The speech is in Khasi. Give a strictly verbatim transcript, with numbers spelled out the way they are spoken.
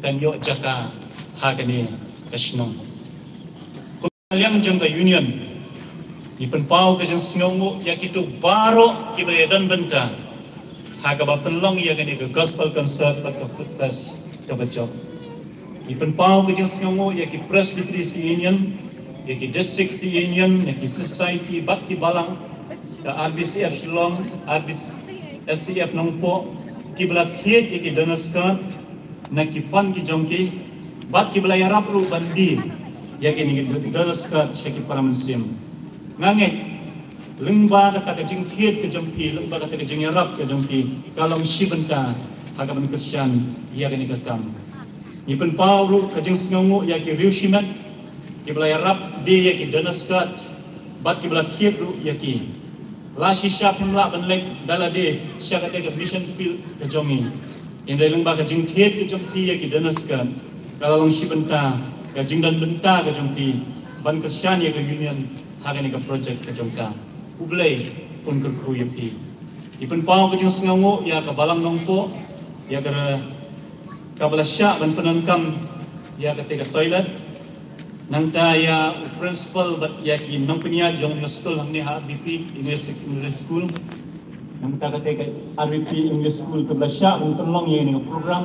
kan ïoh jaka ha kane ka shnong. Kum ka liang jong ka union, ngi pynpaw ka jingsngewnguh ïa kito baroh kiba la ïadon bynta ha kaba pynlong ïa kane ka gospel concert bad ka food fest kaba jop. Ngi pynpaw ka jingsngewnguh ïa ki Presbytery C Union, ïa ki District C Union, ïa ki society bad ki balang, ka R B C F Shillong, R B C, S C F Nongpoh, kiba la thied ïa ki donors card na ki fund ki jong ki, bad kiba la ïarap ruh ban die ïa kine ki donors card sha ki para mynsiem. Nga ngeit lyngba kata ka jingthied ka jong phi, lyngba kata ka jingïarap ka jong phi, ka long shi bynta ha kaban kyrshan ïa kane ka kam. Ngi pynpaw ruh ka jingsngewnguh ïa ki riew shimet kiba la ïarap die ïa ki donors card bad kiba la thied ruh ïa ki. La shisha phim lah ban leit da lade sha kata ka mission field ka jong ngi, hynrei lyngba ka jingthied ka jong phi ïa ki donors card, ka la long shi bynta ka jingdon bynta ka jong phi ban kyrshan ïa ka union ha kane ka project ka jong ka. U Blei un kyrkhu ïa phi. Ngi pynpaw ka jingsngewnguh ïa ka Balang Nongpoh ïa ka, kaba la shah ban pyndonkam ïa kata ka toilet. Nangta ïa u principal bad ïa ki nongpynïaid jong ka skul hangne ha R B P English Secondary School. Nangta kata ka R B P English School kaba la shah ban pynlong ïa kane ka program.